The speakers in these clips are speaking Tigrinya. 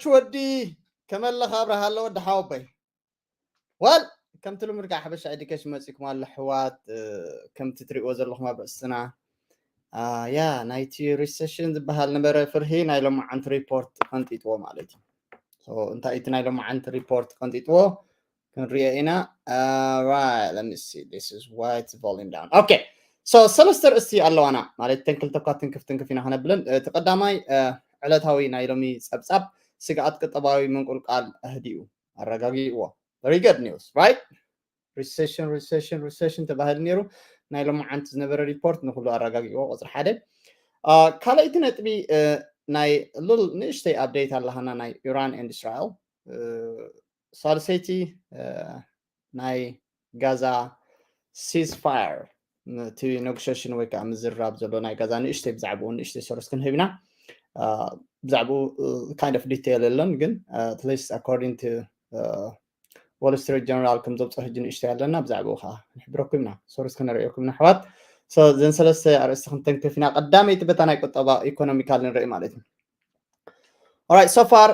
ች ወዲ ከመለኻ ኣብርሃ ኣሎ ወዲ ሓወቦይ። ዋል ከምቲ ልሙድ ከዓ ሓበሻ ኤዱኬሽን መፂኩም ኣሎ ኣሕዋት። ከምቲ ትሪእዎ ዘለኹም ኣብ ርእስና ያ ናይቲ ሪሰሽን ዝበሃል ነበረ ፍርሂ ናይ ሎማዓንቲ ሪፖርት ቀንጢጥዎ ማለት እዩ። እንታይ እቲ ናይ ሎማዓንቲ ሪፖርት ቀንጢጥዎ ክንሪኦ ኢና። ሰለስተ ርእስቲ ኣለዋና ማለት ተንክልተኳ ትንክፍ ትንክፍ ኢና ክነብለን። እቲ ቀዳማይ ዕለታዊ ናይ ሎሚ ፀብፃብ ስግኣት ቅጠባዊ ምንቁልቃል ኣህዲኡ ኣረጋጊእዎ። Very good news, right? Recession, recession, recession ተባሂሉ ነይሩ። ናይ ሎማዓንቲ ዝነበረ ሪፖርት ንኩሉ ኣረጋጊእዎ። ቁፅሪ ሓደ። ካልኣይቲ ነጥቢ ናይ ሉል ንእሽተይ ኣፕዴት ኣለሃና ናይ ኢራን ኤንድ እስራኤል። ሳልሰይቲ ናይ ጋዛ ሲስፋየር እቲ ኔጎሽሽን ወይ ከዓ ምዝራብ ዘሎ ናይ ጋዛ ንእሽተይ ብዛዕባኡ ንእሽተይ ሰርስ ክንህብ ኢና። ብዛዕባኡ kind of detail የለን ግን at least according to Wall Street Journal ከም ዘውፅኦ ሕጂ ንእሽተይ ኣለና። ብዛዕባኡ ከዓ ንሕብረኩም ኢና፣ ሰርስ ክነርእየኩም ኢና ኣሕዋት። እዘን ሰለስተ ኣርእስቲ ክንተንክፍ ኢና። ቀዳመይቲ በታ ናይ ቁጠባ ኢኮኖሚካል ንርኢ ማለት እዩ። Alright, so far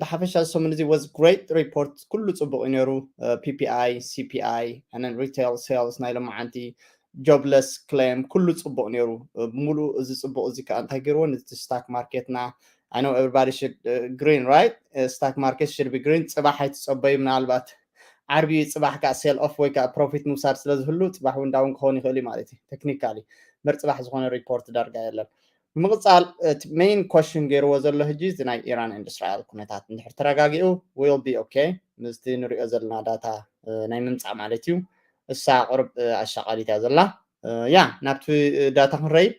ብሓፈሻ ሰሙን እዚ was great report፣ ኩሉ ፅቡቅ እዩ ነይሩ። ፒፒኣይ፣ ሲፒኣይ፣ retail sales ናይ ሎማዓንቲ፣ jobless claim ኩሉ ፅቡቅ ነይሩ። ብምሉእ እዚ ፅቡቅ እዚ ከዓ እንታይ ገይርዎ ነቲ ስታክ ማርኬትና I know everybody should green, right? Stock market should be green። ፅባሕ ኣይትፀበዩ፣ ምናልባት ዓርቢ ፅባሕ ከዓ ሴል ኦፍ ወይ ከዓ ፕሮፊት ምውሳድ ስለ ዝህሉ ፅባሕ እውን ዳውን ክኸውን ይኽእል እዩ ማለት እዩ። ቴክኒካሊ ምር ፅባሕ ዝኾነ ሪፖርት ዳርጋ የለን። ብምቕፃል እቲ ሜይን ኮሽን ገይርዎ ዘሎ ሕጂ እዚ ናይ ኢራን ኤንድ እስራኤል ኩነታት እንድሕር ተረጋጊኡ will be okay። ምስቲ ንሪኦ ዘለና ዳታ ናይ ምምፃእ ማለት እዩ። እሳ ቅርብ ኣሻቃሊት እያ ዘላ። ያ ናብቲ ዳታ ክንረይድ።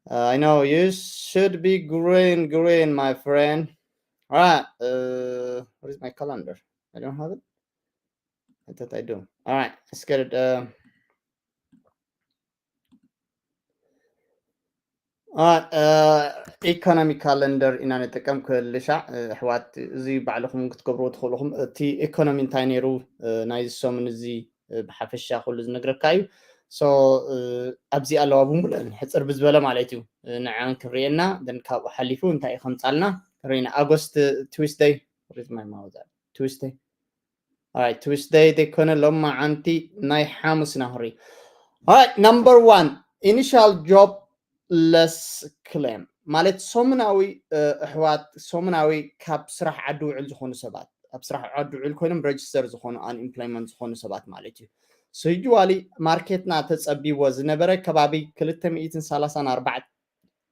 I know you should be green, green, my friend. All right. Where is my calendar? I don't have it. I thought I do. All right. Let's get it. ኢኮኖሚ ካለንደር ኢና ንጥቀም። ክልሻዕ ኣሕዋት፣ እዚ ባዕልኹም ክትገብርዎ ትኽእልኹም። እቲ ኢኮኖሚ እንታይ ነይሩ ናይዚ ሰሙን እዚ ብሓፈሻ ኩሉ ዝነግረካ እዩ። ሶ ኣብዚ ኣለዋ ብምሉአን ሕፅር ብዝበለ ማለት እዩ። ንዐን ክንርእየና፣ ደን ካብኡ ሓሊፉ እንታይ እዩ ከምፃልና ርኢና። ኣጎስት ትዊስደይ፣ ትዊስደይ ትዊስደይ ኣይኮነ፣ ሎማዓንቲ ናይ ሓሙስ ኢና ክንርኢ። Number one, initial jobless claim ማለት ሰሙናዊ ኣሕዋት፣ ሰሙናዊ ካብ ስራሕ ዓዲ ውዕል ዝኾኑ ሰባት፣ ኣብ ስራሕ ዓዲ ውዕል ኮይኖም ሬጅስተር ዝኾኑ፣ ኣንኢምፕሎይመንት ዝኾኑ ሰባት ማለት እዩ። ሶ ዩዋሊ ማርኬትና ተፀቢዎ ዝነበረ ከባቢ ክልተ ሚእትን ሰላሳን ኣርባዕተ፣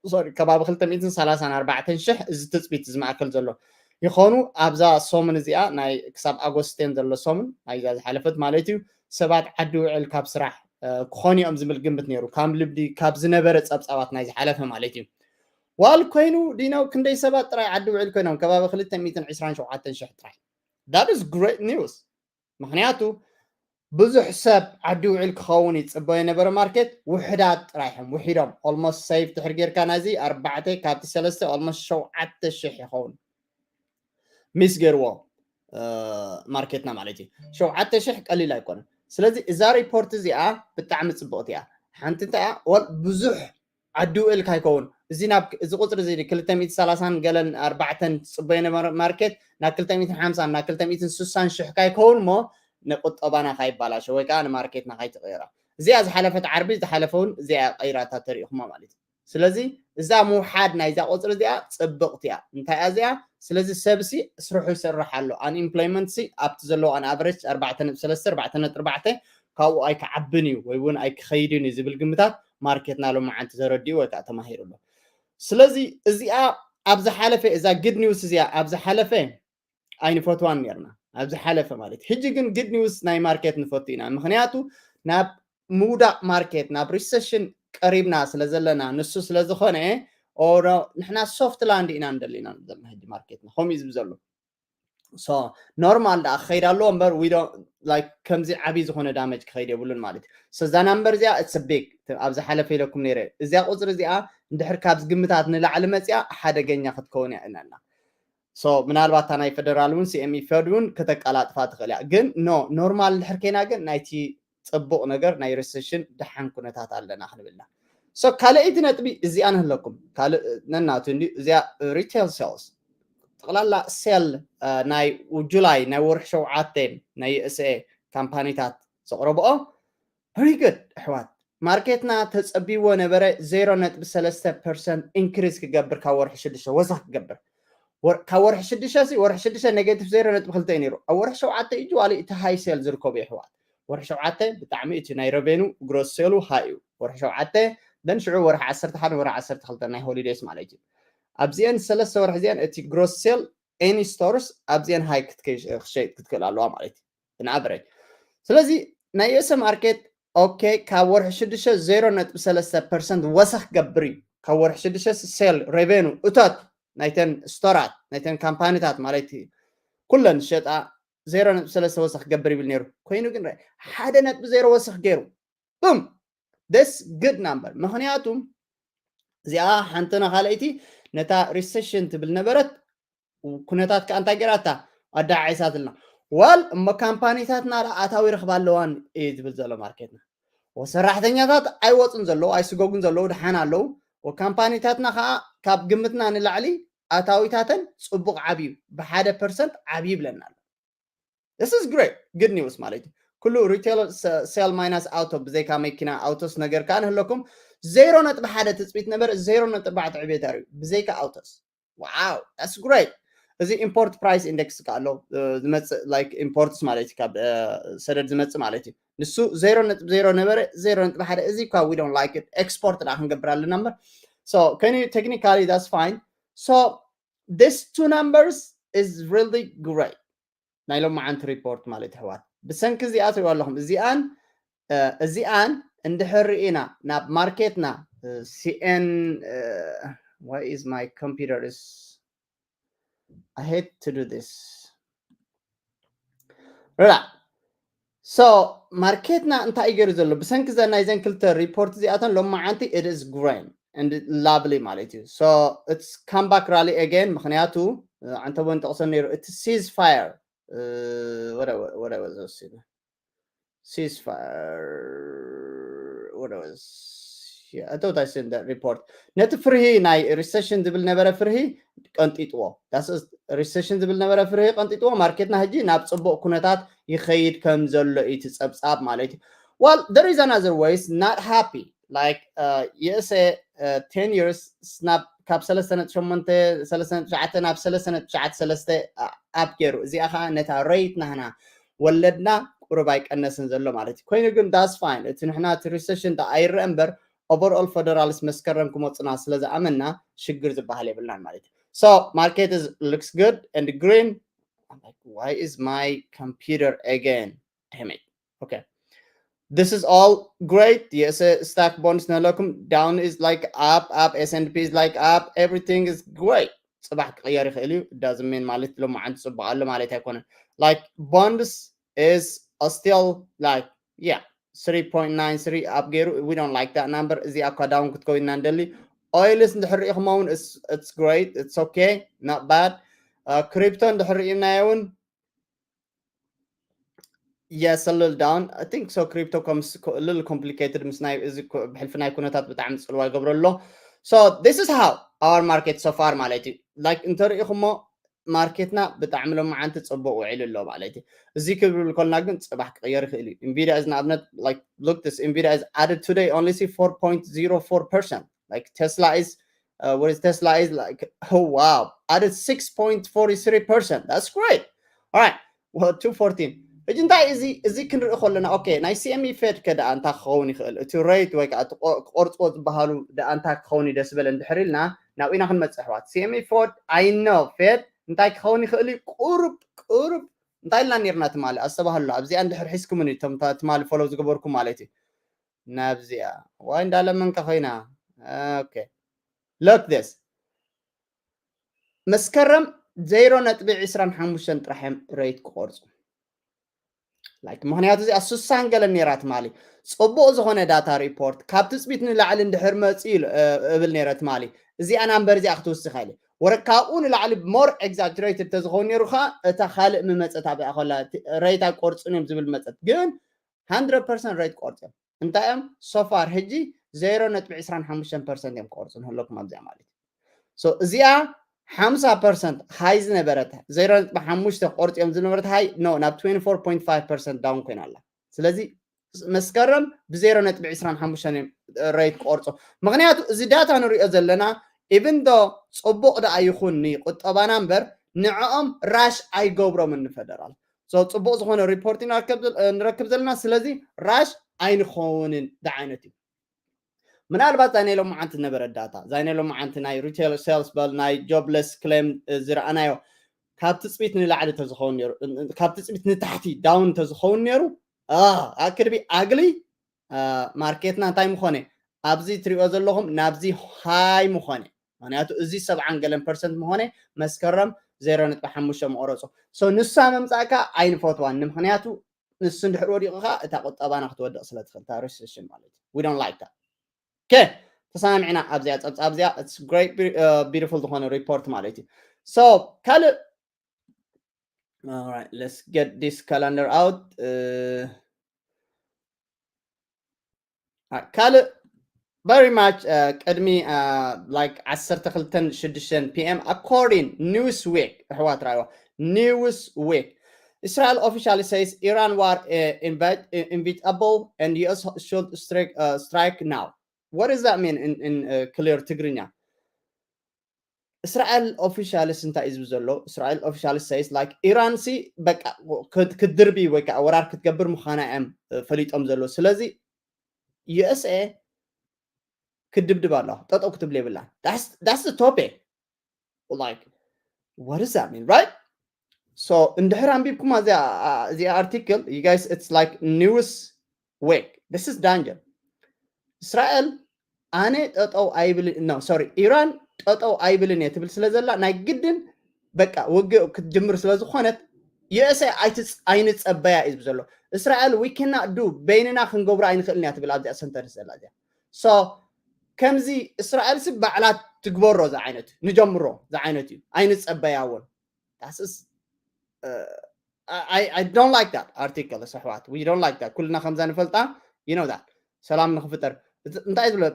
ሶሪ፣ ከባቢ ክልተ ሚእትን ሰላሳን ኣርባዕተን ሽሕ እዚ ትፅቢት እዚ ማእከል ዘሎ ይኾኑ። ኣብዛ ሰሙን እዚኣ ናይ ክሳብ ኣጎስቴን ዘሎ ሰሙን ናይዛ ዝሓለፈት ማለት እዩ፣ ሰባት ዓዲ ውዕል ካብ ስራሕ ክኾኑ እዮም ዝብል ግምት ነይሩ። ካብ ልምዲ ካብ ዝነበረ ፀብፃባት ናይ ዝሓለፈ ማለት እዩ። ዋል ኮይኑ ዲኖ ክንደይ ሰባት ጥራይ ዓዲ ውዕል ኮይኖም? ከባቢ ክልተ ሚእትን ዕስራን ሸውዓተን ሽሕ ጥራይ። That is great news። ምክንያቱ ብዙሕ ሰብ ዓዲ ውዕል ክኸውን ይፅበዮ የነበረ ማርኬት ውሕዳት ጥራይ እዮም ውሒዶም። Almost save ትሕር ጌርካ ናይዚ ኣርባዕተ ካብቲ ሰለስተ almost ሸውዓተ ሽሕ ይኸውን ሚስ ገይርዎ ማርኬትና ማለት እዩ። ሸውዓተ ሽሕ ቀሊል ኣይኮነን። ስለዚ እዛ ሪፖርት እዚኣ ብጣዕሚ ፅብቕቲ እያ። ሓንቲ እንታይ እያ? ወል ብዙሕ ዓዲ ውዕል ካይከውን እዚ ናብ እዚ ቁፅሪ እዚ ክልተ ሚእቲ ሰላሳን ገለን ኣርባዕተን ዝፅበዮ ነበረ ማርኬት ናብ ክልተ ሚእትን ሓምሳን ናብ ክልተ ሚእትን ስሳን ሽሕ ካይከውን እሞ ንቁጠባና ካይባላሸ ወይ ከዓ ንማርኬትና ካይትቀይራ። እዚኣ ዝሓለፈት ዓርቢ ዝሓለፈ እውን እዚኣ ቀይራታ ተሪኢኹማ ማለት እዩ። ስለዚ እዛ ምውሓድ ናይዛ ቁፅሪ እዚኣ ፅብቕቲ እያ። እንታይ እያ እዚኣ? ስለዚ ሰብሲ ስርሑ ይሰርሕ ኣሎ። ኣንኢምፕሎይመንት ሲ ኣብቲ ዘለዎ ኣን ኣቨሬጅ ኣርባዕተ ነጥቢ ሰለስተ ኣርባዕተ ነጥቢ ኣርባዕተ ካብኡ ኣይክዓብን እዩ ወይ እውን ኣይክኸይድን እዩ ዝብል ግምታት ማርኬትና ሎማዓንቲ ተረዲኡ ወይ ከዓ ተማሂሩ ኣሎ። ስለዚ እዚኣ ኣብ ዝሓለፈ እዛ ግድ ኒውስ እዚኣ ኣብ ዝሓለፈ ኣይንፈትዋን ነርና ኣብ ዝሓለፈ ማለት እዩ። ሕጂ ግን ግድ ኒውስ ናይ ማርኬት ንፈቱ ኢና። ምክንያቱ ናብ ምውዳቅ ማርኬት ናብ ሪሰሽን ቀሪብና ስለ ዘለና ንሱ ስለ ዝኾነ ኦሮ ንሕና ሶፍት ላንድ ኢና እንደሊና ዘለና ሕጂ ማርኬትና ከምኡ እዩ ዝብል ዘሎ። ሶ ኖርማል ደኣ ክኸይድ ኣለዎ እምበር ዊ ዶንት ላይክ ከምዚ ዓብዪ ዝኾነ ዳመጅ ክኸይድ የብሉን ማለት እዩ። ሶ እዛ ናምበር እዚኣ it's big ኣብ ዝሓለፈ ኢለኩም ነይረ እዚኣ ቁፅሪ እዚኣ እንድሕር ካብ ግምታት ንላዕሊ መፂኣ ሓደገኛ ክትከውን እያ ኢለና። ሶ ምናልባት እታ ናይ ፌደራል እውን ሲኤምኢ ፈድ እውን ከተቀላጥፋ ትኽእል እያ። ግን ኖ ኖርማል እንድሕር ከይና ግን ናይቲ ፅቡቕ ነገር ናይ ሪሰሽን ደሓን ኩነታት ኣለና ክንብልና። ሶ ካልኣይቲ ነጥቢ እዚኣ ንህለኩም ካልእ ነናቱ እንዲ እዚኣ ሪቴል ሴልስ ጠቕላላ ሴል ናይ ጁላይ ናይ ወርሒ ሸውዓተ ናይ USA ካምፓኒታት ዘቕረብኦ very good ኣሕዋት። ማርኬትና ተጸቢዎ ነበረ ዜሮ ነጥቢ ሰለስተ ፐርሰንት ኢንክሪዝ ክገብር ካብ ወርሒ ሽዱሽተ ወሰኽ ክገብር ካብ ወርሒ ሽዱሽተ ሲ ወርሒ ሽዱሽተ ኔጌቲቭ ዜሮ ነጥቢ ክልተ እዩ ነይሩ። ኣብ ወርሒ ሸውዓተ እዩ ጅዋሊ እቲ ሃይ ሴል ዝርከቡ ኣሕዋት። ወርሒ ሸውዓተ ብጣዕሚ እቲ ናይ ረቬኑ ግሮስ ሴሉ ሃይ እዩ። ወርሒ ሸውዓተ ደን ሽዑ ወርሒ ዓሰርተ ሓደ ወርሒ ዓሰርተ ክልተ ናይ ሆሊዴስ ማለት እዩ። ኣብዚአን ሰለስተ ወርሒ እዚአን እቲ ግሮስ ሴል ኤኒ ስቶርስ ኣብዚአን ሃይ ክትሸይጥ ክትክእል ኣለዋ ማለት እዩ። ብንኣቨሬጅ ስለዚ ናይ ዩኤስ ማርኬት ኦኬ ካብ ወርሒ ሽዱሽተ ዜሮ ነጥቢ ሰለስተ ፐርሰንት ወሰኽ ገብር እዩ። ካብ ወርሒ ሽዱሽተ ሴል ሬቨኑ እቶት ናይተን ስቶራት ናይተን ካምፓኒታት ማለት እዩ ኩለን ዝሸጣ ዜሮ ነጥቢ ሰለስተ ወሰኽ ገብር ይብል ነይሩ። ኮይኑ ግን ሓደ ነጥቢ ዜሮ ወሰኽ ገይሩ ብም ደስ ግድ ናምበር ምክንያቱም እዚኣ ሓንቲ ነካልኣይቲ ነታ ሪሰሽን ትብል ነበረት ኩነታት ከዓ እንታይ ገይራታ ኣዳዓዒሳትልና ዋል እሞ ካምፓኒታትና ኣታዊ ረኽባ ኣለዋን እዩ ዝብል ዘሎ ማርኬትና ወሰራሕተኛታት ኣይወፁን ዘለዉ ኣይስጎጉን ዘለዉ ድሓን ኣለዉ ወካምፓኒታትና ከዓ ካብ ግምትና ንላዕሊ ኣታዊታተን ፅቡቅ ዓብዩ ብሓደ ፐርሰንት ዓብዩ ይብለና ኣሎ this is great good news ማለት እዩ ኩሉ retail sale minus auto ብዘይካ መኪና ኣውቶስ ነገር ከዓ ንህለኩም ዜሮ ነጥቢ ሓደ ትፅቢት ነበር ዜሮ ነጥቢ ኣርባዕተ ዕቤት እዩ ብዘይካ ኣውቶስ wow that's great እዚ ኢምፖርት ፕራይስ ኢንደክስ ከዓ ኣሎ ዝመፅእ like ኢምፖርትስ ማለት እዩ ካብ ሰደድ ዝመፅእ ማለት እዩ ንሱ ዜሮ ነጥቢ ዜሮ ነበረ ዜሮ ነጥቢ ሓደ እዚ እኳ we don't like it ኤክስፖርት ዳ ክንገብር ኣለና እምበር so can you technically that's fine so this two numbers is really great ናይ ሎማዓንቲ ሪፖርት ማለት ኣሕዋት ብሰንኪ እዚኣ ትሪእዋ ኣለኹም እዚኣን እዚኣን እንድሕር ርኢና ናብ ማርኬትና ሲኤን why is my computer is I hate to do this ርላ so ማርኬትና እንታይ እዩ ገይሩ ዘሎ ብሰንኪ ዘ ናይዘን ክልተ ሪፖርት እዚኣተን ሎማዓንቲ it is great and lovely ማለት እዩ so it's come back rally again ምክንያቱ ዓንተቦን ጠቕሰን ነይሩ እቲ ceasefire whatever ceasefire whatever report ነቲ ፍርሂ ናይ ሪሰሽን ዝብል ነበረ ፍርሂ ቀንጢጥዎ ሪሰሽን ዝብል ነበረ ፍርሂ ቀንጢጥዎ ማርኬትና ሕጂ ናብ ፅቡቅ ኩነታት ይኸይድ ከም ዘሎ እዩ ጸብጻብ ማለት እዩ well there is another ways not happy like uh, USA uh, ten years ናብ ካብ ሰለስተ ነጥቢ ሸሞንተ ሰለስተ ነጥቢ ትሽዓተ ናብ ሰለስተ ነጥቢ ትሽዓተ ሰለስተ ኣብ ገይሩ እዚኣ ከዓ ነታ ሬት ናህና ወለድና ቁሩብ ኣይቀነስን ዘሎ ማለት እዩ ኮይኑ ግን that's fine እቲ ንሕና እቲ ሪሰሽን ዳ ኣይረአ እምበር overall federalist መስከረም ክመፁና ስለ ዝኣመና ሽግር ዝበሃል የብልናን ማለት እዩ so market is looks good and green I'm like why is my computer again damn it okay this is all great yes stock bonds ንለኩም down is like up up S and P is like up everything is great ፅባሕ ክቅየር ይኽእል እዩ doesn't mean ማለት ሎማዓንቲ ፅቡቅ ኣሎ ማለት ኣይኮነን like bonds is still like yeah three point nine three up ገይሩ we don't like that number እዚኣ እኳ down ክትከው ኢና ንደሊ oil ስ እንድሕር ርኢኹሞ እውን it's great it's okay not bad crypto እንድሕር ርኢናዮ እውን yes a little down I think so crypto comes a little complicated ምስ ናይ እዚ ብሕልፊ ናይ ኩነታት ብጣዕሚ ፅልዋ ይገብሮ ኣሎ so this is how our market so far ማለት እዩ like እንተርኢኹሞ ማርኬትና ብጣዕሚ ሎማዓንቲ ፅቡቅ ውዒሉ ኣሎ ማለት እዩ እዚ ክብል ከልና ግን ፅባሕ ክቅየር ይኽእል እዩ Nvidia is ንኣብነት like look this Nvidia is added today only see four point zero four percent like Tesla is uh, what is Tesla is like oh wow added six point forty three percent that's great all right well two fourteen ሕጂ እንታይ እዚ እዚ ክንርኢ ከለና ኦኬ ናይ CME Fed ከ ደኣ እንታይ ክኸውን ይኽእል እቲ ሬት ወይ ከዓ ክቆርፅዎ ዝበሃሉ ደኣ እንታይ ክኸውን እዩ ደስ በለ እንድሕር ኢልና ናብ ኢና ክንመፅእ ኣሕዋት CME Fed I know Fed እንታይ ክኸውን ይኽእል እዩ ቁሩብ ቁሩብ እንታይ ኢልና ነርና ትማሊ ኣስተባህሉ ኣብዚኣ እንድሕር ሒዝኩምን እዩ ትማሊ ፎሎ ዝገበርኩም ማለት እዩ ናብዚኣ ዋይ እንዳለመንካ ኮይና okay look this መስከረም ዜሮ ነጥቢ ዕስራን ሓሙሽተን ጥራሕ እዮም ሬት ክቆርፁ like ምክንያቱ እዚኣ ሱሳን ገለን ነይራ ትማሊ ፅቡቅ ዝኮነ ዳታ ሪፖርት ካብ ትፅቢት ንላዕሊ እንድሕር መፂ እብል ነይረ ትማሊ እዚኣ ናምበር እዚኣ ክትውስኻ ኢለ ወረ ካብኡ ንላዕሊ more exaggerated ተዝኸውን ነይሩ ከዓ እታ ካልእ ምመፀት ኣብኣ ከላ ሬት ኣይቆርፁን እዮም ዝብል መፀት ግን hundred percent ሬት ቆርፅዮም እንታይ እዮም so far ሕጂ ዜሮ ነጥቢ ዕስራን ሓሙሽተን ፐርሰንት እዮም ክቆርፁ ንህለኩም ኣብዚኣ ማለት እዩ እዚኣ ሓምሳ ፐርሰንት ሃይ ዝነበረት ዜሮ ነጥቢ ሓሙሽተ ክቆርፅዮም ዝነበረት ሃይ ኖ ናብ ትዌንቲ ፎር ፖይንት ፋይቭ ፐርሰንት ዳውን ኮይና ኣላ። ስለዚ መስከረም ብዜሮ ነጥቢ ዕስራን ሓሙሽተን እዮም ሬት ክቆርፁ። ምክንያቱ እዚ ዳታ ንሪኦ ዘለና ኢቭን ዶ ፅቡቅ ደኣ ይኹን ንቁጠባና እምበር ንዕኦም ራሽ ኣይገብሮምን ንፈደራል። ፅቡቅ ዝኾነ ሪፖርት ንረክብ ዘለና። ስለዚ ራሽ ኣይንኸውንን ዳዓይነት እዩ። ምናልባት እዛ ናይ ሎማዓንቲ ዝነበረ ዳታ እዛ ናይ ሎማዓንቲ ናይ ሪቴል ሴልስ በል ናይ ጆብለስ ክሌም ዝረኣናዮ ካብ ትፅቢት ንላዕሊ ተዝኸውን ነሩ ካብ ትፅቢት ንታሕቲ ዳውን ተዝኸውን ነሩ ኣክድቢ ኣግሊ ማርኬትና እንታይ ምኾነ ኣብዚ ትሪኦ ዘለኹም ናብዚ ሃይ ምኾነ። ምክንያቱ እዚ ሰብዓን ገለን ፐርሰንት ምኾነ መስከረም ዜሮ ነጥቢ ሓሙሽተ መቆረፁ። ንሳ መምፃእካ ኣይንፈትዋን። ምክንያቱ ንሱ እንድሕር ወዲቑ ከዓ እታ ቁጠባና ክትወድቕ ስለ ትኽእል እታ ሪሴሽን ማለት እዩ። We don't like that. Okay, ተሰማሚዕና ኣብዚኣ ፀብፃብ እዚኣ። It's great, beautiful ዝኾነ ሪፖርት ማለት እዩ። So ካልእ let's get this calendar out. ካልእ very much ቅድሚ like ዓሰርተ ክልተን ሽዱሽተን ፒ ኤም according Newsweek ኣሕዋት ራይዋ Newsweek Israel officially says Iran war uh, inevitable and U S should strike, uh, strike now. What does that mean in, in uh, clear ትግርኛ? እስራኤል ኦፊሻልስ እንታይ እዩ ዝብል ዘሎ? እስራኤል ኦፊሻልስ ሰይስ ላይክ ኢራን ሲ በቃ ክትድርቢ ወይ ከዓ ወራር ክትገብር ምዃና እዮም ፈሊጦም ዘሎ። ስለዚ ዩ ኤስ ኤ ክድብድብ ኣለዋ፣ ጠጠው ክትብል የብላን። That's the topic. Like, what does that mean, right? So እንድሕር ኣንቢብኩማ እዚኣ ኣርቲክል you guys, it's like Newsweek. This is danger. እስራኤል ኣነ ጠጠው ኣይብልን፣ no sorry፣ ኢራን ጠጠው ኣይብልን እየ ትብል ስለ ዘላ ናይ ግድን በቃ ውግእ ክትጅምር ስለ ዝኾነት ዩ ኤስ ኤ ኣይንፀበያ እዩ ዝብል ዘሎ። እስራኤል we cannot do፣ በይንና ክንገብሮ ኣይንኽእልን እያ ትብል ኣብዚኣ ሰንተንስ ዘላ እዚኣ። So ከምዚ እስራኤል ሲ ባዕላ ትግበሮ ዝዓይነት ንጀምሮ ዝዓይነት እዩ፣ ኣይንፀበያ እውን። That's I, I don't like that article ኣሕዋት። We don't like that. ኩልና ከምዛ ንፈልጣ you know that ሰላም ንክፍጠር እንታይ ዝብለ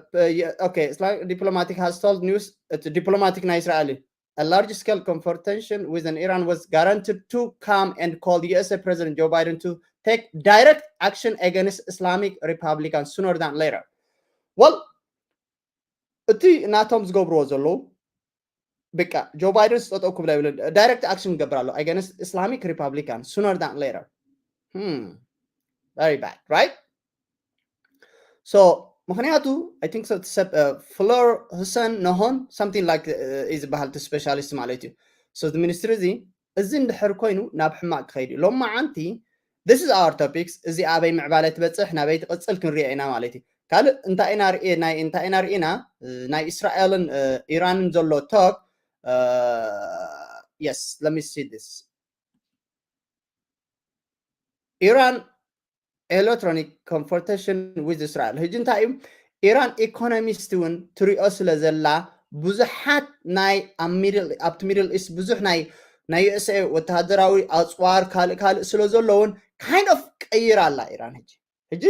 okay, Islamic diplomatic has told news diplomatic ናይ እስራኤል a large scale confrontation with an Iran was guaranteed to come and called U S A President Joe Biden to take direct action against Islamic Republican sooner than later. Well እቲ ናቶም ዝገብርዎ ዘለዉ በቃ ጆ ባይደን ስጠጠው ክብላ ይብለ direct action ክገብር ኣሎ against Islamic Republican sooner than later. Hmm. Very bad, right? So ምክንያቱ I think so ሰብ ፍሎር ሁሰን ነሆን something like እዩ ዝበሃል እቲ ስፔሻሊስት ማለት እዩ። So እቲ ሚኒስትሪ እዚ እዚ እንድሕር ኮይኑ ናብ ሕማቅ ክኸይድ እዩ። ሎማዓንቲ this is our topics፣ እዚ ኣበይ ምዕባለ ትበፅሕ ናበይ ትቕፅል ክንሪኦ ኢና ማለት እዩ። ካልእ እንታይ ኢና ርእ ናይ እንታይ ኢና ርኢና ናይ እስራኤልን ኢራንን ዘሎ talk. Yes, let me see this. Iran electronic confrontation with Israel. ሕጂ እንታይ እዩ ኢራን ኢኮኖሚስት እውን ትሪኦ ስለ ዘላ ብዙሓት ናይ ኣብቲ ሚድል ኢስት ብዙሕ ናይ ናይ ዩ ኤስ ኤ ወተሃደራዊ ኣፅዋር ካልእ ካልእ ስለ ዘለውን kind of ቀይራ ኣላ ኢራን። ሕጂ ሕጂ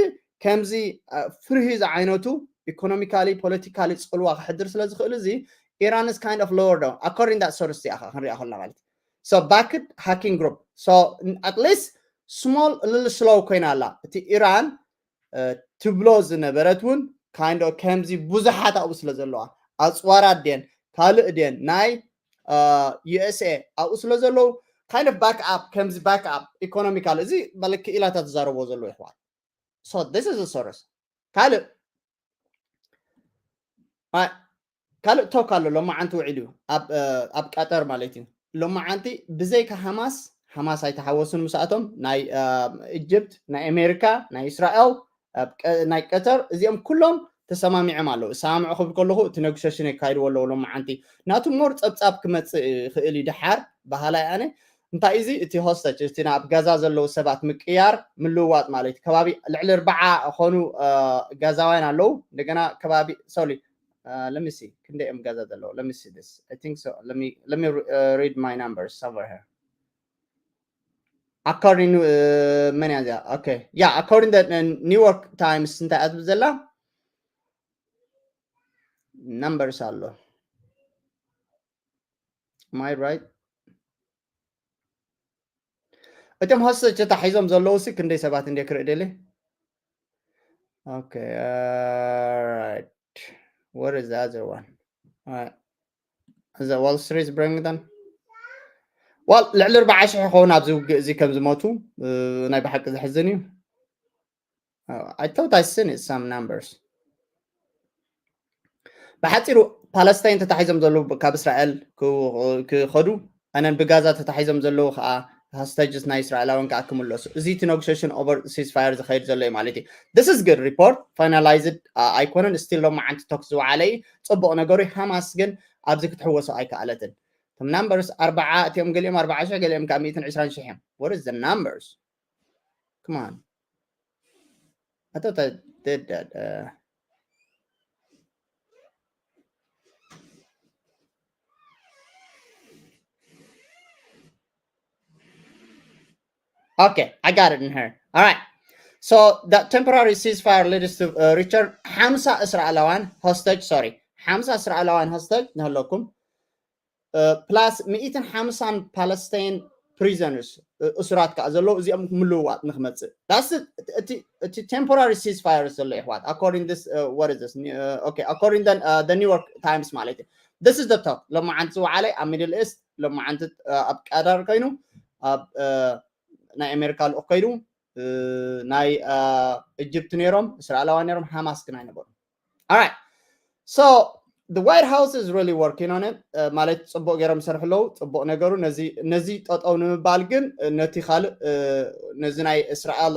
ከምዚ ፍርሂ ዝዓይነቱ ኢኮኖሚካሊ ፖለቲካሊ ፅልዋ ክሕድር ስለ ዝኽእል እዚ ኢራን is kind of lower down according that source እዚኣ ክንሪኣ ከለና ማለት። So backed hacking group, so at least small little slow ኮይና ኣላ። እቲ ኢራን ትብሎ ዝነበረት እውን kind of ከምዚ ብዙሓት ኣብኡ ስለ ዘለዋ ኣፅዋራት ድየን ካልእ ድየን ናይ ዩ ኤስ ኤ ኣብኡ ስለ ዘለዉ kind of back up ከምዚ back up ኢኮኖሚካል እዚ በለ ክኢላታት ዝዛረብዎ ዘለዉ ይሕዋት። So this is a source። ካልእ ካልእ talk ኣሎ ሎማዓንቲ ውዒሉ እዩ ኣብ ቀጠር ማለት እዩ። ሎማዓንቲ ብዘይካ ሃማስ፣ ሃማስ ኣይተሓወሱን ምስኣቶም፣ ናይ ኢጅፕት፣ ናይ ኣሜሪካ፣ ናይ እስራኤል፣ ናይ ቀተር እዚኦም ኩሎም ተሰማሚዖም ኣለዉ። እሰማምዑ ክብል ከለኹ እቲ ነጉሸሽን የካይድዎ ኣለዉ ሎማዓንቲ። ናቱ more ፀብፃብ ክመፅእ ይኽእል እዩ ድሓር በሃላይ ኣነ። እንታይ እዚ እቲ ሆስተጅ እቲ ናብ ጋዛ ዘለዉ ሰባት ምቅያር ምልውዋጥ ማለት እዩ። ከባቢ ልዕሊ ኣርባዓ ኾኑ ጋዛውያን ኣለዉ። እንደገና ከባቢ sorry let me see ክንደይ እዮም ጋዛ ዘለዉ? Let me see this. I think so. Let me let me read my numbers over here. According መን እያ እዚኣ? Okay, yeah, according the New York Times እንታይ እያ ትብል ዘላ? Numbers ኣሎ። Am I right? እቶም hostage ተታሒዞም ዘለዉ ሲ ክንደይ ሰባት እንደ ክርኢ ደለ? Okay, all right. Where is the other one? All right. Is that Wall Street bring them? Well, ልዕሊ ኣርባዓ ሽሕ ይኸውን ኣብዚ ውግእ እዚ ከም ዝሞቱ ናይ ብሓቂ ዘሕዝን እዩ። I thought I seen it, some numbers. ብሓፂሩ ፓለስታይን ተታሒዞም ዘለዉ ካብ እስራኤል ክኸዱ ኣነን ብጋዛ ተታሒዞም ዘለዉ ከዓ hostages ናይ እስራኤላውያን ከዓ ክምለሱ እዚ እቲ negotiation over ceasefire ዝኸይድ ዘሎ እዩ ማለት እዩ። This is good report, finalized ኣይኮነን፣ still ሎማዓንቲ ተኩስ ዝወዓለ እዩ። ፅቡቕ ነገሩ ሓማስ ግን ኣብዚ ክትሕወሶ ኣይከኣለትን። እቶም numbers ኣርባዓ እቲኦም ገሊኦም ኣርባዓ ሽሕ ገሊኦም ከዓ ሚእትን ዕስራን ሽሕ እዮም። What is the numbers? Come on. I thought I did that. Uh... Okay, I got it in here. All right. So that temporary ceasefire leads to uh, Richard ሓምሳ እስራኤላውያን hostage, sorry, ሓምሳ እስራኤላውያን hostage ንህለኩም plus ሚእትን ሓምሳን Palestine prisoners እሱራት ከዓ ዘለዉ እዚኦም ምልውዋጥ ንክመፅእ እቲ temporary ceasefire ዘሎ ይሕዋት according this what is this okay according the New York Times ማለት እዩ። This is the talk ሎማዓንቲ ዝወዓለ ኣብ Middle East ሎማዓንቲ ኣብ ቀጠር ኮይኑ ኣብ ናይ ኣሜሪካ ልኡክ ከይዱ ናይ ኢጅፕት ነይሮም እስራኤላውያን ነይሮም ሓማስ ግን ኣይነበሩ። All right. So the White House is really working on it. ማለት ፅቡቅ ገይሮም ይሰርሑ ኣለዉ። ፅቡቅ ነገሩ ነዚ ጠጠው ንምባል ግን ነቲ ካልእ ነዚ ናይ እስራኤል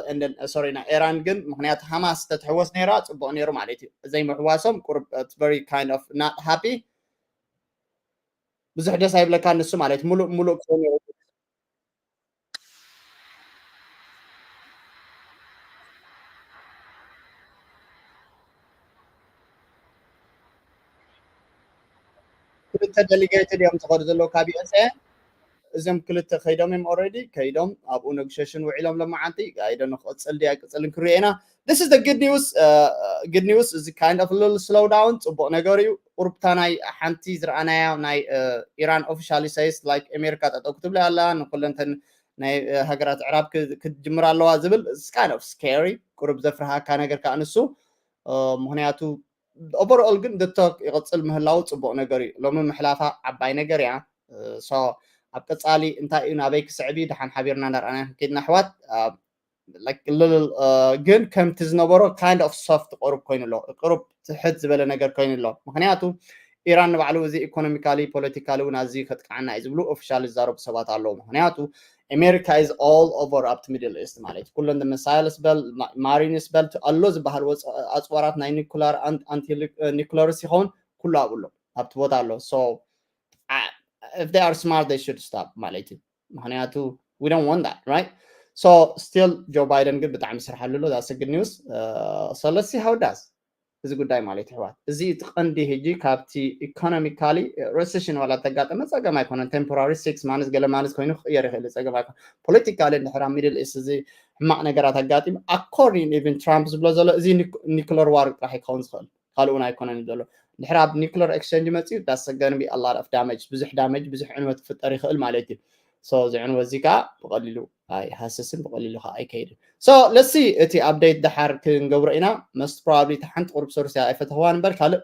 sorry ናይ ኢራን ግን ምክንያቱ ሓማስ ተትሕወስ ነይራ ፅቡቅ ነይሩ ማለት እዩ። ዘይምሕዋሶም ቁርብ very kind of not happy ብዙሕ ደስ ኣይብለካ ንሱ ማለት ሙሉእ ሙሉእ ክኾኑ ክልተ delegated እዮም ዝኸዱ ዘለዉ ካብ USA። እዞም ክልተ ከይዶም እዮም already ከይዶም ኣብኡ negotiation ውዒሎም ለማዓንቲ ጋይዶ ንክቕፅል ድያ ኣይቅፅልን ክሪኦ ኢና። This is the good news. Good news እዚ kind of little slow down ፅቡቕ ነገር እዩ። ቁርብታ ናይ ሓንቲ ዝረኣናያ ናይ ኢራን officially says like ኣሜሪካ ጠጠው ክትብላ ኣላ ንኩለንተን ናይ ሃገራት ዕራብ ክትጅምር ኣለዋ ዝብል kind of scary ቁርብ ዘፍርሃካ ነገር ከዓ ንሱ ምክንያቱ overall ግን the talk ይቕፅል ምህላው ፅቡቕ ነገር እዩ። ሎሚ ምሕላፋ ዓባይ ነገር እያ። So ኣብ ቀፃሊ እንታይ እዩ ናበይ ክስዕብ እዩ ደሓን ሓቢርና እንዳርኣና ክንከይድና ኣሕዋት ግን ከምቲ ዝነበሮ kind of soft ቁሩብ ኮይኑ ኣሎ ቁሩብ ትሕት ዝበለ ነገር ኮይኑ ኣሎ ምክንያቱ ኢራን ንባዕሉ እዚ economically politically እውን ኣዝዩ ከጥቅዓና እዩ ዝብሉ officially ዝዛረቡ ሰባት ኣለዉ ምክንያቱ America is all over ኣብቲ Middle East ማለት ኩለን missiles በል marines በል ኣሎ ዝበሃል ኣፅዋራት ናይ nuclear nuclear ይኸውን ኩሉ ኣብኡ ኣሎ ኣብቲ ቦታ ኣሎ so if they are smart they should stop ማለት እዩ ምክንያቱ we don't want that right so still Joe Biden ግን ብጣዕሚ ስራሕ ኣሎ that's a good news so let's see how it does እዚ ጉዳይ ማለት ይሕዋት እዚ እቲ ቀንዲ ህጂ ካብቲ economically recession ዋላ ተጋጠመ ፀገም ኣይኮነን temporary six months ገለ months ኮይኑ ክቅየር ይኽእል ፀገም ኣይኮነ politically እንድሕራ Middle East እዚ ሕማቕ ነገራት ኣጋጢሙ according even Trump ዝብሎ ዘሎ እዚ nuclear war ጥራሕ ክኸውን ዝኽእል ካልእ እውን ኣይኮነን ዘሎ ድሕሪ ኣብ nuclear exchange መፅኡ that's gonna be a lot of damage ብዙሕ damage ብዙሕ ዕንወት ክፍጠር ይኽእል ማለት እዩ so እዚ ዕንወት እዚ ከዓ ብቐሊሉ ኣይሃስስን ብቐሊሉ ከዓ ኣይከይድን so let's see እቲ update ደሓር ክንገብሮ ኢና most probably እቲ ሓንቲ ቁሩብ ሶርስ ኣይፈተኽዋን እምበር ካልእ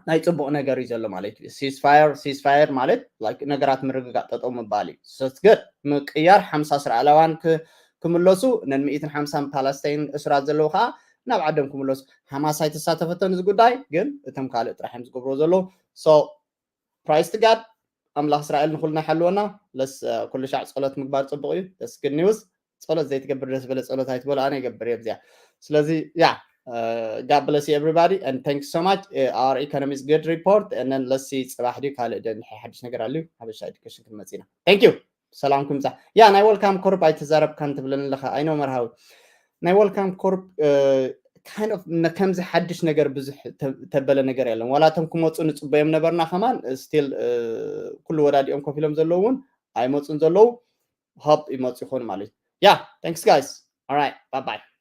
ናይ ፅቡቕ ነገር እዩ ዘሎ ማለት እዩ ceasefire ceasefire ማለት ነገራት ምርግጋእ ጠጠው ምባል እዩ so it's good ምቅያር ሓምሳ እስራኤላውያን ክምለሱ ነን ሚእትን ሓምሳን Palestine እሱራት ዘለዉ ከዓ ናብ ዓዶም ክምለሱ ሓማስ ኣይተሳተፈቶን እዚ ጉዳይ ግን እቶም ካልእ ጥራሕ እዮም ዝገብርዎ ዘለዉ so praise to God ኣምላኽ እስራኤል ንኩልና ይሓልወና ለስ ኩሉ ሻዕ ፀሎት ምግባር ፅቡቅ እዩ that's good news ፀሎት ዘይትገብር ደስ በለ ፀሎት ኣይትበሉ ኣነ ይገብር እየ ብዚኣ ስለዚ yeah God bless you everybody and thanks so much our economy is good report and then let's see ፅባሕ ድዩ ካልእ ደ ሓድሽ ነገር ኣሉ ሓበሻ education ክንመፅእ ኢና thank you ሰላምኩም ይብዛሕ ያ ናይ Wellcome Corp ኣይተዛረብካን ትብለኒ ኣለካ ኣይኖ መርሃዊ ናይ Wellcome Corp kind of ከምዚ ሓድሽ ነገር ብዙሕ ተበለ ነገር የለን ዋላ እቶም ክመፁ ንፅበዮም ነበርና ከማን still ኩሉ ወዳዲኦም ኮፍ ኢሎም ዘለዉ እውን ኣይመፁን ዘለዉ hope ይመፁ ይኾኑ ማለት እዩ yeah thanks guys all right bye bye